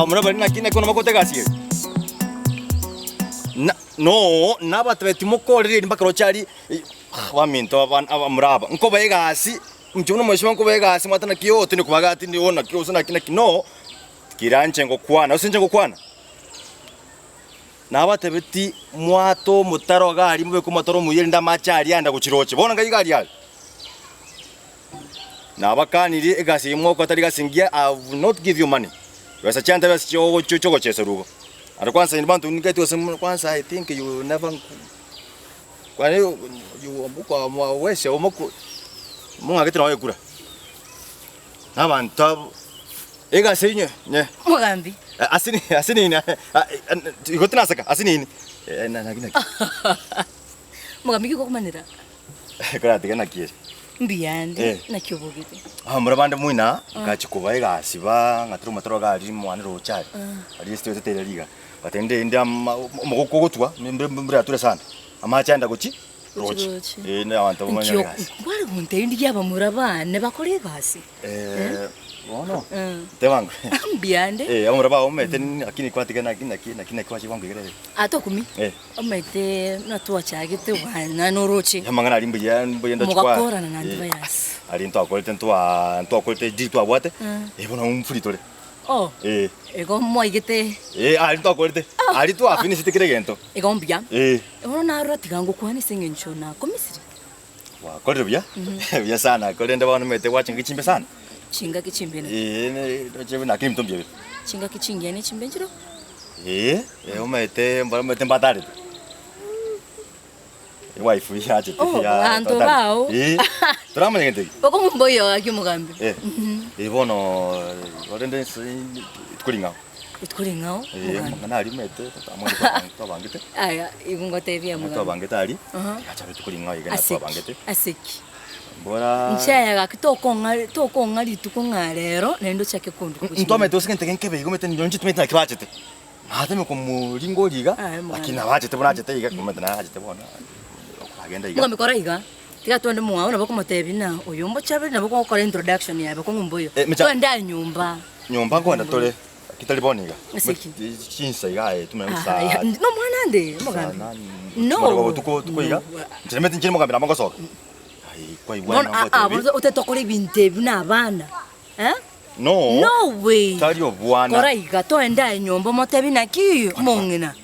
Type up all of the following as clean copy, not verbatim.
Abamura baria naki naki bono bagote egasi eye? Na no nabatebetie mokorere eri mpaka roche aria baminto aba abamura aba, nkobae egasi, inche buna omweshimiwa nkobae egasi mwate naki oo tindi kobaga tindi oo naki gose naki naki no, kiranche ngokwana, gose inche ngokwana. Nabatebetie mwate omotaro iga aria mobeke omotaro omuya erinde amache aria aenda gochia roche, bono ngai iga aria are. Nabakanirie egasi eyio mogokora tari gasi engiya, I will not give you money. Besa chiantebe ase chiogochia chiogochieserwa igo. Aria kwanza inwe banto nikaeti gose kwanza I think you will never kwani you mwawesha omoku mong'akete nonye ekura. Na abanto abwo egasi eyio nye nye Omogambi. ase ase nini igo tinaseka ase nini naki naki. Omogambi ki gokomanera? Koratiga naki ere. Mbuyande, Eh. naki obogete? Abamura bande moina ngachi koba egasi ba ng'atire omotaro iga aria mwane roche aria aria ase toetete eria riga but ende ende ama omogoko ogotwa mbe mbura yature sana amache aenda gochi Gochi roche roche. eh na abanto bamanye Nkio egasi. kware gontebia ndigie abamura bane bakore egasi. Eh, bono Eh. tebango Mbuyande. eh abamura bao omanyete lakini kwatiga naki naki naki naki kwachia bwango iga rero Aa tokumi. Eh. Omanyete buna twachagete bwana noroche. Amang'ana aria mbuya mbuya ndoche kwa Mogakorana naende eh, bayasi. aria ntwakorete ntwa ntwakorete deal twabwate Mm. eh bono mfuri tore Oh, eh igo mwaigete eh aria ntwakorete aria twafinishete kera egento igo mbuya. eh Bono narora tiga ngokwane ase eng'encho nakomisiri. Gwakorire buya buya sana korende bono omanyete gwachenga chimbe sana Chingaki chimbe naki? eh ne ndoche buna lakini ebinto mbuya bire. Chingaki chingiya ne chimbe nchire oo? Eeh, eh omanyete mbora omanyete mbatarete. Ewife yachete Oh, ya abanto twatare- bao. Eh, toramanya gento eki. Bokong'u mboiyo gaki omogambi. Eh, eh bono korende nse rituko ring'ao. Rituko ring'ao Eh, omogambi. amang'ana aria omanyete amang'ana twabangete. Aya, igo ngotebia omogambi. Twabangete aria, Aha. rigacha rituko ring'ao iga Aseki, twabangete. aseki. Mbora Inche aye gaki tokong'a tokong'a rituko ng'a rero naende ochake konduka gochia Ntwamanyete gose gento nkebe igo omanyete inche timanyete naki bachete. Nateme komoringa oria iga, Aye omoganda. lakini nabo achete buna achete iga, omanyete naye achete bono okagenda iga. Omogambi kora iga, tiga twende mwao nabo okomotebia ng'a oyo mbochaberi nabo ogokora introduction yaye bokong'u mboyo. Eh, mecha- Twende aye nyomba. Nyomba nkoenda tore, lakini tari bono iga. Ase ki? Chinsa iga aye tumanye Ah, saa aya, nomwana ande saa omogambi. nane, No. morogoba botuko botuko iga, No. inche nimanyete inche mogambi nabo ngosoka. Aye kwaigwa Bono ah, ah, nagotebia. bono otete okore ebinto ebi na abana eh? No, No way. tari obwana. Kora iga toende aye nyomba omotebi naki omong'ina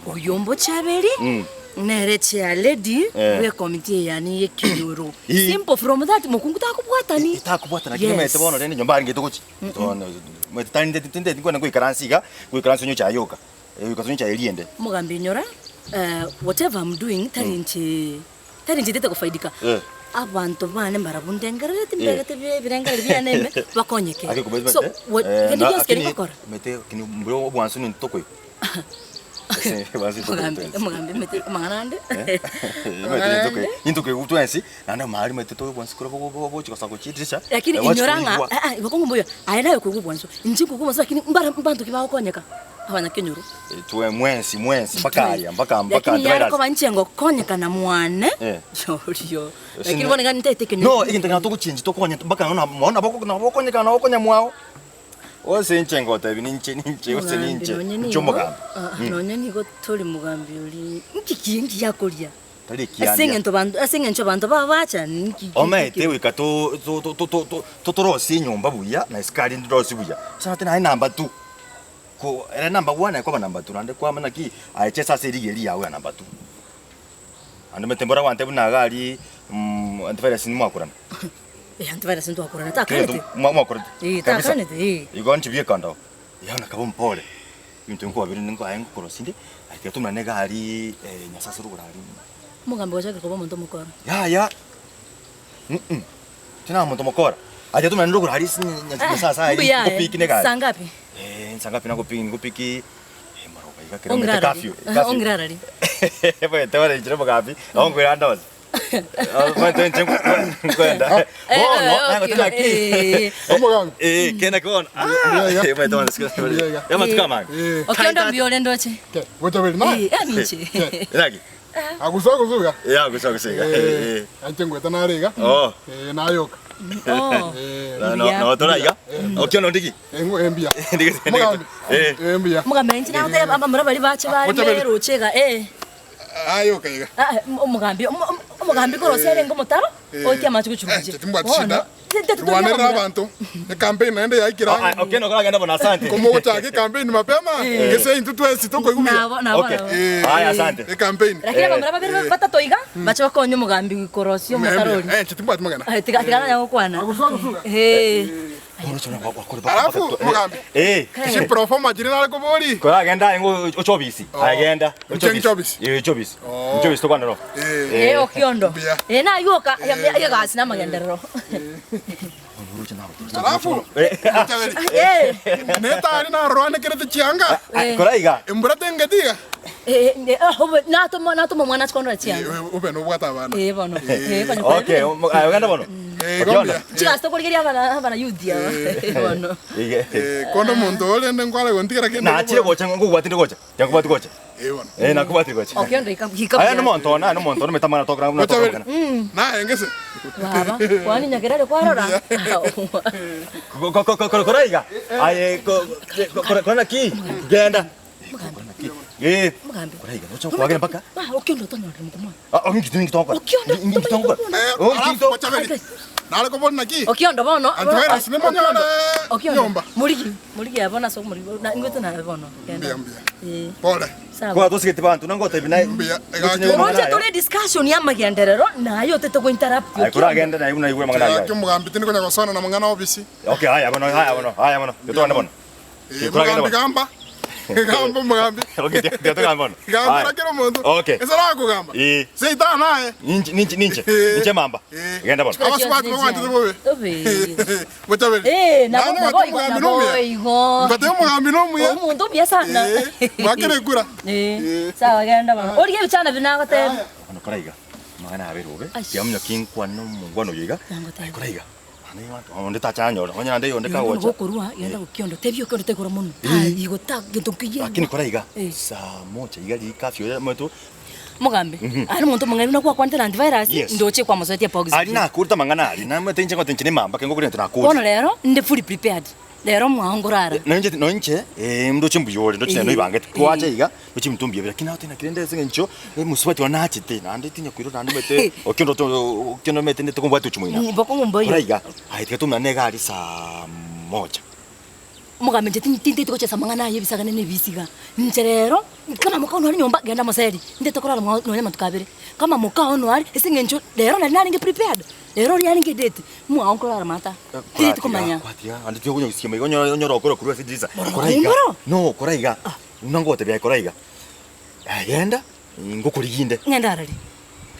oyo mbochaberi Mm. nere chairlady Eh. bwe committee eyane ye ekenyoro. Ii. Simple from that mokungu takobwatani. Etakobwatana lakini Yes. omanyete bono rende nyomba arenge togochi. Bono omanyete tari ndeti tindeti nkwenda goikaransa iga, goikaransa onywe echae yoka. Goikaransa onywe echae eria ende. Omogambi inyora eh, whatever I'm doing tari inche Tari inche ntete gofaidika, Eh. abanto bane mbarabwo ndengerereti mbegete bi- ebirengererio biane ime, bakonyeke. Ake kobua So, eh, what, eh, kende na- gionsi keria lakini ngokora. omanyete lakini mbura obwansu ninto tokoigwa. Ase obwansu ninto tokoigwa Omogambi, twensi. omogambi omanyete amang'ana ande. Eh, omanyete ninto tokoigwa- ninto tokoigwa twensi, naende amari omanyete to obwansu korwa bo- bo- bogochi gosoa gochia edirisha, Lakini eh, gwachi inyora ng'a, koigwa. ah ah, igo kong'u mbuya, aye naye okoigwa obwansu, inche nkoigwa obwansu lakini mbara mbanto ki bagokonyeka? Abanyakenyoro. Twe mwensi mwensi mpaka aya mpaka mpaka Lakini yare antivirus. koba inche ngokonyekana mwane Eh. yorio. Ase Lakini ne- bono iga ntaete ekenyoro. No, egento ekio togochengi tokonye mpaka ng'a na nabo nabo okonyekana nabo okonya mwao. Gose inche ngotebi ninche ninche gose Omogambi ninche nonye inche nigo omogambi. ah, ah, nonye nigo tori mogambi ori nki ki nki yakoria Tari ase ekiandia. eng'ento banto ase eng'encho abanto babacha nki ki- Omanyete ki- goika to to to to to totorosie enyomba buya na esukari ndorosie buya. Ase omanyete naye number two. Ko ere number one ekoba number two naende kwamanya naki aye chesa ase erigi eria yago ya number two. Naende omanyete mbora gwantebia buna iga aria antivirus nimwakorana. Eh, antivirus ntwakorana Kera takanete egento mwa- mwakorete Eh, kabisa. takanete eh. Igo inche bieka ndoo, yaani akaba ompore, ebinto nkoba bire ninko aye nkokorosia inde, aye tiga tomerane iga aria Nyasae ase rogoro aria. Omogambi gochakire koba omonto omokora. Yaya, Tari omonto omokora. Aye tomerane rogoro aria ase Nyasae aye Mbuya aye. ngopiki negari. Saa ngapi? Eh, nsa ngapi nagopiki ngopiki eh, maroba iga kero omanyete Ong'irarari. curfew, Aha, curfew. ong'irarari. Omanyete bono inche omogambi, nabo nkoirana onsi. Omanyete inche nkoenda. Eh, Bono, eh, naye okay, naki? eh. Omogambi. Eh, kende bono. Ah, Mbuya iga. omanyete bono siku- Mbuya iga. Amatuko amange. Eh. Okionda mbuya ore ndoche. Ke, gocha naye. Eh, aminche. Naki? Agusa agusa iga. Eh, agusa agusa iga. Eh, Eh, eh. anche ngwete nare iga. Oh. Eh, nayoka. Oh. Eh. Mbuya. No toraiga. Okiondo ndiki. Eng'u embuya. Ndiki. Omogambi. Eh. Embuya. Omogambi inche nagotebia abamura baria bache bare Bochaberi. roche iga eh. Aye okaiga. Ah, omogambi omogambi korosia arenge omotaro oitie amache gochia roche. Eh, timbwati shida. Rwanerera abanto. Ecampaign naende yaikire ang'e. Okay, no koragenda bono asante. Komogochaka ecampaign mapema, gese intwe twensi tokoigwa buya. Nabo nabo Okay. nabo. Haya asante. Ecampaign. Lakini abamura babere batato iga bache bakonye omogambi korosia omotaro oria. Eh, timbwati magena. Eh, tiga tiga nanya gokwana. Agusuga gusuga. Eh. Alafu mogambi. Eh. Chiproforma chiri nare kobori. Koragenda aye ngo ochobisi. Agenda. Nche nchobisi. Eh, chobisi. Oh. Nchobisi tokwana no. Eh. Eh, okiondo. Mbuya. Eh, nayoka egasi namagenderero. Alafu Eh. Bochaberi. Eh. Netari narwanekerete chianga. Koraiga. Embura tengetiga. Eh, eh, ah, obe- natoma natoma omwana achikondora chianga. Ube nobwate abana. Eh, bono. Eh, konya Okay, ogenda bono. Eh, gombia. Chigasi tokorigeria abana abana youth aba. Eh, bono. Ige. Eh, kondo omonto orende nkware gontigera kende. Nachire gocha ngobwatire gocha. Yakubwati gocha. Eh, bono. Eh, nakubwatire gocha. Okiondo ika ika. Aya nomonto na nomonto nometamana tokora na Bochaberi. tokora. Naye ngese. Baba, kwani nyakerere kwarora? Koraiga. Aye korana ki? Genda. Eh. Mugambi. Koraiga nocha kwagera mpaka. Ba, okiondo tonyorere mukumwana. Ah, ngiki ngiki tokora. Okiondo, Ngiki tokora. Eh, Oh, alafu ngiki Bochaberi. Nare kobori naki? Okiondo bono. Antivirus nimonyore Okiondo. nyomba. Murigi, murigi abona so murigi. Na ngwete na bono. Mbuya mbuya. Eh. Pole. Sawa. Kwa tosigete bantu nangotebi naye. Mbuya. Oroche tore discussion ya magenderero nayo tete go interrupt. Aye koragenda naye una igwe mangana Gaki ayo. omogambi tindi konya gosona na mang'ana obisi. Okay, haya bono, haya bono, haya bono. Totwana bono. Eh, Koragenda Omogambi bono. gamba. Gamba omogambi. Okay, totwana bono. Gamba kera omonto. Okay. Ese nakogamba. Eh. Seitana naye. Ninche ninche ninche. Eh. Ninche mamba. Eh. Genda bono. Abasubati bagwanchete bobe. Obe. Bochaberi. Eh, nabo Nane nabo ngwate omogambi nomuya. igo. Ngwate omogambi nomuya. Omonto omuya sana. Eh, mwakere ekura. Eh. Eh. Sawa genda bono. Origie ebichana binagoteba. Bono koraiga. Mangana abere obe. Aish. Tiamunya kinkwana omongwana oyo iga. Nangoteba. Aye koraiga. Ane bantu onde tachanyora. Onye nande yonde Bono kagocha. gokorwa genda gokiondo tebia okiondo tegora mono. Igo ta gento kiye. Lakini koraiga. Eh. Saa moja iga rikafyo ya mwetu. Mugambe. Ari omonto omong'aini buna gwakwanete na antivirus Yes. ndoche kwamosoetie pox. Ari nakurta mangana ari. Namwete inche ngote nchine mamba kengo kuri Bono nakuri. rero nde fully prepared. Rero mwao ngorara. Nonche nonche eh ndoche mbuyore ndoche Eh. no ibangete. Twacha Eh. iga ndoche mtumbi bira kina tena kirende senge ncho musubati wanachite nande tinya kwiro nande mete okiondo to okiondo mete ndete kumbwati uchumuina. Mboko ngomboyo. Koraiga. Aye tigatumana negari saa moja. Omogambi inche tinteti gochesa mang'ana aye ebisagane na ebisiga. Inche rero, kama moka one are nyomba, genda moseri, ndete korara mwao nonya amatuko abere. Kama moka one are, ase eng'encho rero nari narenge prepared, rero riria yarenge edate, mwao nkorara mata. Tinteti komanya. Kwatiga ande tiga konya gosiema igo onyore onyore okora korwa ase edirisa. Boro Koraiga. kumboro? No, koraiga. Buna ngotebia koraiga. Genda ngokoriginde. Ng'ende arari.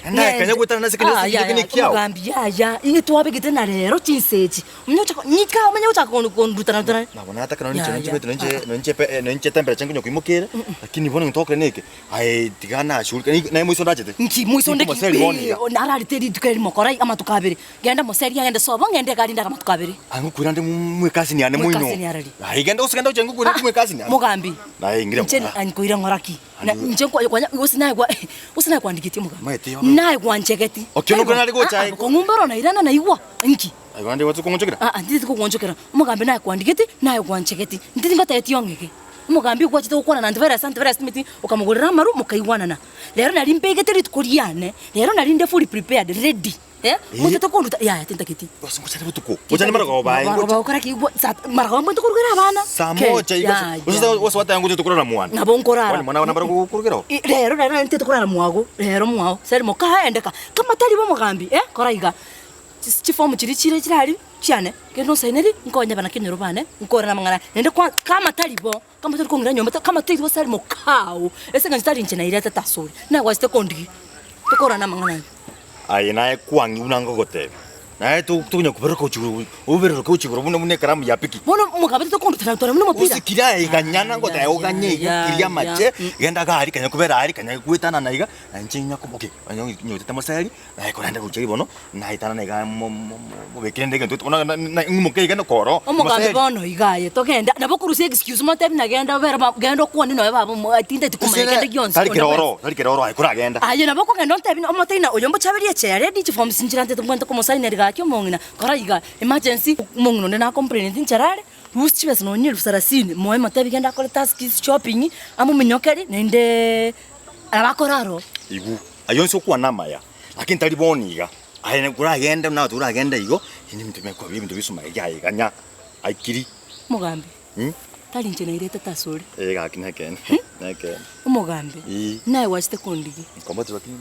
Enda kanya gwetana nase kende kende kiao. Omogambi yaya, inye twabegete na rero chinsechi. Omonye gochaka nyika omanye gochaka kondutana rutana. Nabo nataka nonche Ya, nonche ya. bete nonche nonche pe nonche temperature nkonyo kuimokere lakini bono ntokore neke aye tiga na shughulika naye mwiso ndachete Nki moiso onde Moseri bono iga. nararete rituko erimo korai amatuko abere. Genda moseri agende sobo ng'ende egari ndare amatuko abere. Angukwira ndi mwekasini ane Mwekasini moino. arari. Aye genda osigenda oche ngukwira ndi mwekasini ane. Mogambi. Naye ingira. Nche nkoira ng'oraki. Na nche kwanya usinaye kwa usinaye kwandikitie mogambi. Maete yo. Naye kwanchegeti. Okio nokora nare gocha aye. Kong'umboro nairana naigwa. Nki. Aye ndi watsu kongochokera. Ah, nditi kogonchokera. Omogambi naye kwandigeti, naye kwanchegeti. Nditi ngoteti ong'ege. Omogambi gwachete gokwana na antivirus, antivirus timeti okamogorera amaru mokaigwanana. Rero nari mbegete rituko riane, rero nari nde fully prepared, ready. Eh? Motete konduta yaya tintageti. Bose ngochane botuko. Ngochane maragoba bae. Maragoba okora ki maragoba mbwente korugera abana. Saa moja igo. Ose wata yangu tukurara mwana. Nabo nkorara. Wani mwana wana baro kurugera. Rero rero ntete kurara mwago. Rero mwao. Seri mokaendeka. Kama tari bo mogambi, eh? Koraiga. Chifomu chiri chire chirari chiane kendo nsaineri nkonya bana kenyoro bane nkora na mang'ana nende kwa kama tari bo kama tari kong'ira nyomba kama tari bo sari mokao ese ng'ancho tari inche nairete tasori nagwachete kondigi tokora na mang'ana ayo. Aye naye kwangi unanga gotebe. Naye tu tunya kuberuka uchiguru. Uberuka uchiguru buna buna karamu ya piki. Bono mogabe tokondutana twana buna mopira. Usikira iganyana ngo tayo ganye Ya, ikiria ya. mache genda gari kanya kubera ari kanya gwetana na iga na nche nyako okay nyote moseri na ikoranda guchiri bono na itana na iga mo mo bekire ndege ntu ona na ngumuke iga no koro Omogambi bono igaye togenda nabo korusia excuse motebi nagenda obere genda okwane noyo baba tinteti komanya kende gionsi. tari kiroro tari kiroro ay kuragenda Aye nabo kogenda ontebi omotebi na oyo mbochaberie echere redi chiforms nchirantete mbwente komosaineri gaki. Gaki omong'ina, kora iga, emergency, omong'ina onde nakomplaineti nchera are, rusia chibesa nonye elfu sarasini, moe motebi genda akore task shopping, amominyokeri naendeeee nabo akore aro. Igwa, ayio onsi okwana amaya, lakini tari bono iga, aye koragende buna toragende igo, ebinto bikoba ebinto bisuma iga iga nya aikiri. Omogambi, tari inche nairete tasore. Ee gaki nekeene, nekeene. Omogambi, Ii. naye gwachete kondigia. Nkomotiba lakini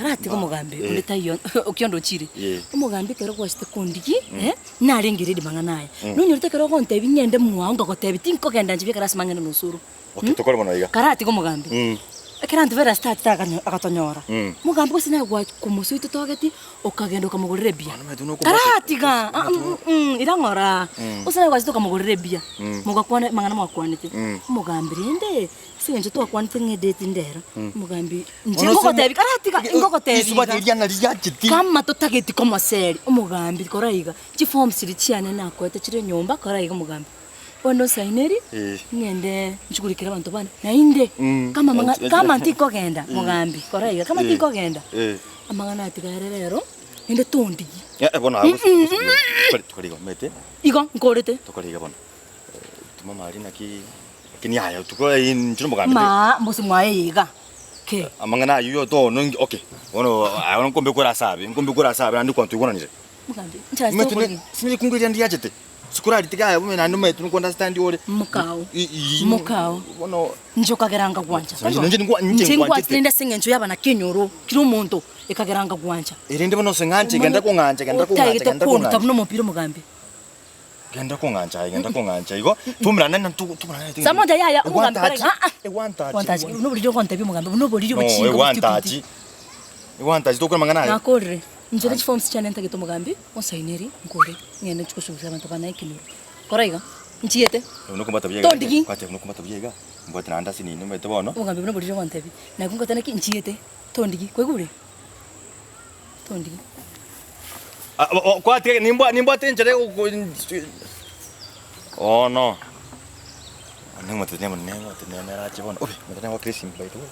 Aratiga omogambi Eh. onde taiyo okionde ochire. Eh. Omogambi ekero gwachete kondigi, eh, narenge ready mang'ana aya. Nonyorete ekero ogontebia ng'ende mwao nkagotebi tinkogenda inche biekero ase mang'ana na osoro. Okay, tokore bono iga. Karatiga omogambi. Ekero antivirus tachete akanyo agatonyora, Mm. omogambi gose naye gwa komosoita otogeti, okagenda okamogorera ebia. Bono omanyete buna okomosa- Karatiga ah mm ira ng'ora, gose naye gwachete okamogorera ebia, mogakwana amang'ana mwakwanete, omogambi rende, ase eng'encho twakwanete ng'a edate ndero, omogambi inche Bono ase omo- ngogotebi karatiga ngogotebi Risubati iga. riria nariacheti. Kama totageti komoseri, omogambi kora iga, chiforms chiria chiane nakoete chire nyomba kora iga omogambi. Bono osaineri, Eh. ng'ende nchugurikere abanto bane, naende Mm. kama amang'a Enche- kama ntikogenda mogambi, kora iga, kama Eh. tinkogenda, Eh. amang'ana atigare rero, naende tondigie. Eh, eh, bono abwo tokore tokore iga omanyete, Igo nkorete. tokore iga bono. Toma amari naki, lakini yaya tuko inche nomogambi. Maa mbose mwaye iga, ke. Amang'ana ayio yotono okay, bono aye bono nkombe kore ase abe, nkombe kore ase abe naende kwantwaigwananire. Mogambi, nchera Omanyete tokore ne ki? sinye rikungu riria ndiachete. Sikoraritiga aye bobe naende omanyete noko understand ore. Mokao, I- i- mokao. Bono Inche okagera nkagwancha. Inche ninche nkwa- inche Inche nkwanchete. ngwanchete rende ase eng'encho y'abanakenyoro, kera omonto, ekagera nkagwancha. Erinde bono ose ng'anche, genda kong'ancha, genda kong'ancha, Otaegete genda konduta kong'ancha. buna omopira omogambi. Genda kong'ancha aye, genda kong'ancha igo, twaumerane na tu- twaumerane na Samonto yaya, omogambi Ewantachi, kore- ah, ah. ewantachi, Wantachi, buna oboriri ogontebia omogambi, buna oboriri No, obochinga obostupid. ewantachi. Ewantachi tokore amang'ana aye. Nakorire, inche ne chiforms chiane ntagete omogambi, onsaineri, nkore, ng'ende nchie gosugusia abanto bane ekenyoro. Kora iga, nchiete. Buna okombata buya iga, Tondigi. kwateba buna okombata buya iga, mbwate naende ase nini omanyete bono. Omogambi buna oboriri ogontebia, naki ngote naki, nchiete, tondigi, kwaigure? Tondigi. Ah, o- o- kwatiga nimbwa nimbwate enchera egoko bono, ning'ote nemo neng'ote nerache bono, obe, ng'ote nengwakera esimi by the way.